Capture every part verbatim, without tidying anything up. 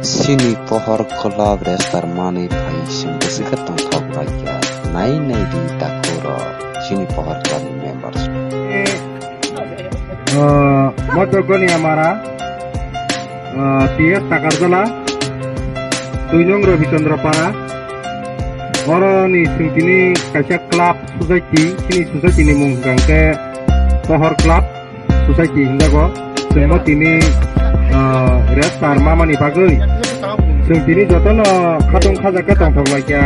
Chini pohor club register manwi phai chwng bwswk khe tongthok lai kha. Nai nai di takhuk rok chini pohor club ni members. Ah, Moto Goniamara, ah, T S Takarjala, Duinong Robichandra Para, oro ni chwng tini kaisa club society, chini society ni mung hwnkha hwnkhe Pohor Club Society hinjago. Chwngno tini, ah, register mamani bagwi chwng tini jotono khatung khajakhe tongthok lai kha.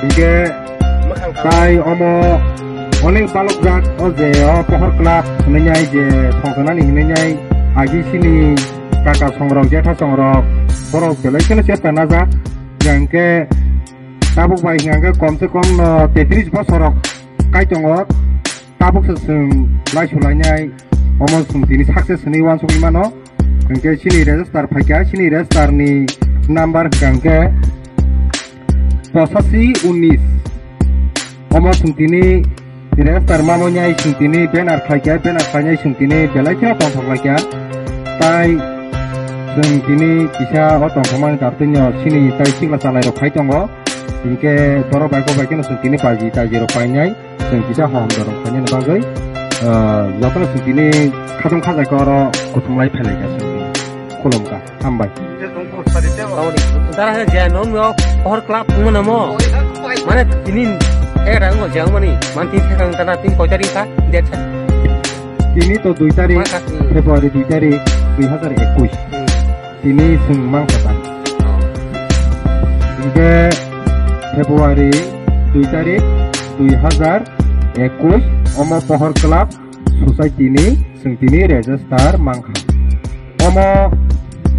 Hinkhe tai omo onek balok jak o je o Pohor Club hinwi nai je thongsanani hinwi nai agi sini kaka songrok jetha songrok borok belai kheno chesta najak. Hinkhe tabuk bai hinkhe komse kom no tetris bosorok kai tongo. Tabuk se chwng lai sulainai omo chwng tini success hinwi uansukwi mano. Hinkhe chini register phaikha, chini register ni number hwnkha hwnkhe pochasi unis. Omo chwng tini register mamoni ai chwng tini banner khlaikha, banner khlainai chwng tini belai kheno tongthok laikha. Tai chwng tini kisa o tongthokmani kartwino chini tai sikla chalairok phai tongo. Hinkhe borok bai kok bai kheno chwng tini paji taijirok painai. Chwng kisa hom dorong khainani bagwi, ah, jotono chwng tini khatung khajaikha oro kuthumlai phailai kha chwng tini. Khulumkha, hambai. Tamoni, dara he je no no Pohor Club wngmano mo. Mane tini ekta wngkha je wngmani, man tini thekang tana tini koi tarik kha, date sa. Tini to dui tarik, Maka, hmm. February dui tarik, dui hazar ekush. Hmm. Tini chwng mangkha ta. Hinkhe February dui tarik dui hazar ekush omo Pohor Club Society ni chwng tini register mangkha. Omo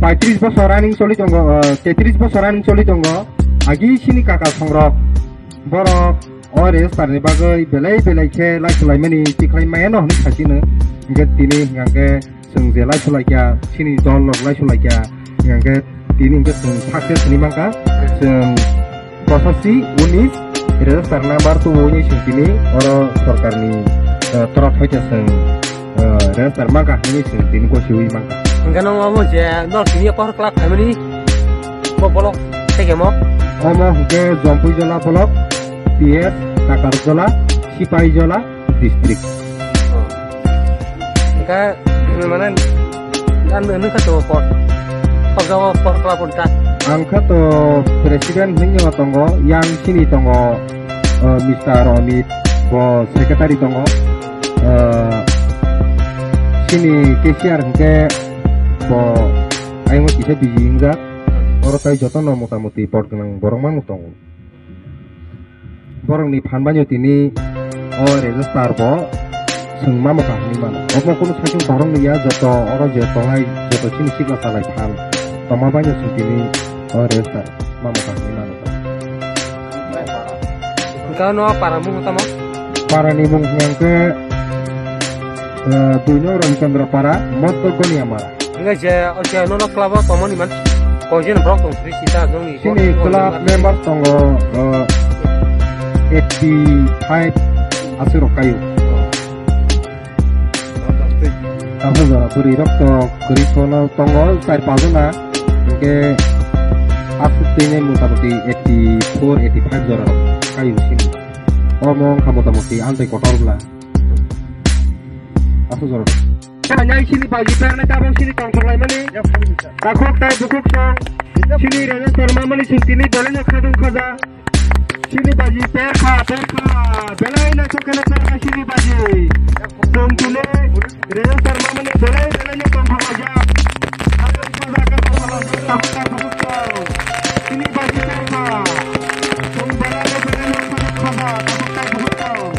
paitris bosor running choli tongo, ah, tetris bosor running choli tongo. Agi sini kaka songrok borok o register ni bagwi belai belai khe lai khwlaimani tikhlai maya no hwnwi sachino. Hinkhe tini hinkhe chwng je lai sulaikha, chini dol rok lai sulaikha, hinkhe tini hinkhe chwng success hinwi mankha. Chwng pochasi unis register number tubui chwng tini oro sorkarni, eh, torop phaikhe chwng, eh, register mankha hinwi chwng tini gosiwi mankha. Hinkhe no omo je no tini Pohor Club phaimani bo block thekemo? Omo hinkhe Jompuijola block, T S Takarjola, Sipaijola, district. Hingke, mane, gan nung kha to por. Kobjao por kla por ta. Ang kha to president hinwi tongo, yang sini tongo, eh, Mister Amit, bo secretary tongo. Eh, sini cashier hingke bo ayung kisa busy hingjak. Oro tai jotono motamuti por gwnang borok mano tongo. Borokni phan bai tini o register bo chwng mamo kaham hinwi mano. Obo kunu sakhe borokni ya, joto oro je tongnai, joto chini sikla salai phan tongma bai chwng tini o register mamo kaham hinwi mano. Hwnkhe ano para mung tamo? Para ni mung hwnkhe, eh, Duino Ramchandra Para, Motto Goniamara. Hingke je, o je nono club o tongmani man, koi jon borok tong sri sita nongni. Chini club members tongo, uh, eighty five aswk rok kaio. Abo jora bwrwi rok to kwrwi kono tongo char pajo na, hingke aswk tini motamoti eighty four, eighty five jora rok kaio chini. Omo wngkha motamoti amtwi kotor bwla. Aswk jora rok. Nai sini baji pernai tabok sini tongthok laimani. Takhuk tai bukhuk tong. Sini rajastar mamani sing tini belai no khadung khaja. Sini baji perkha, perkha. Belai no chokena perkha sini baji. Tong tini rajastar mamani belai belai no tongthok laijak. Khadung khaja khe tongthok laijak. Takhuk tai bukhuk tong. Sini baji perkha. Tong belai no belai no khadung khaja. Takhuk tai bukhuk tong.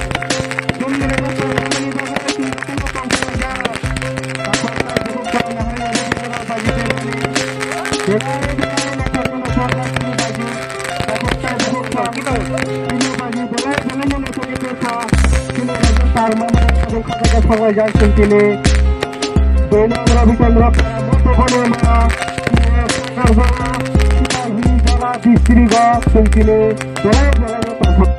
Sini rajastar mamani bagwi sing tini tongthok laijak. District o song tini belai belai no tongthok.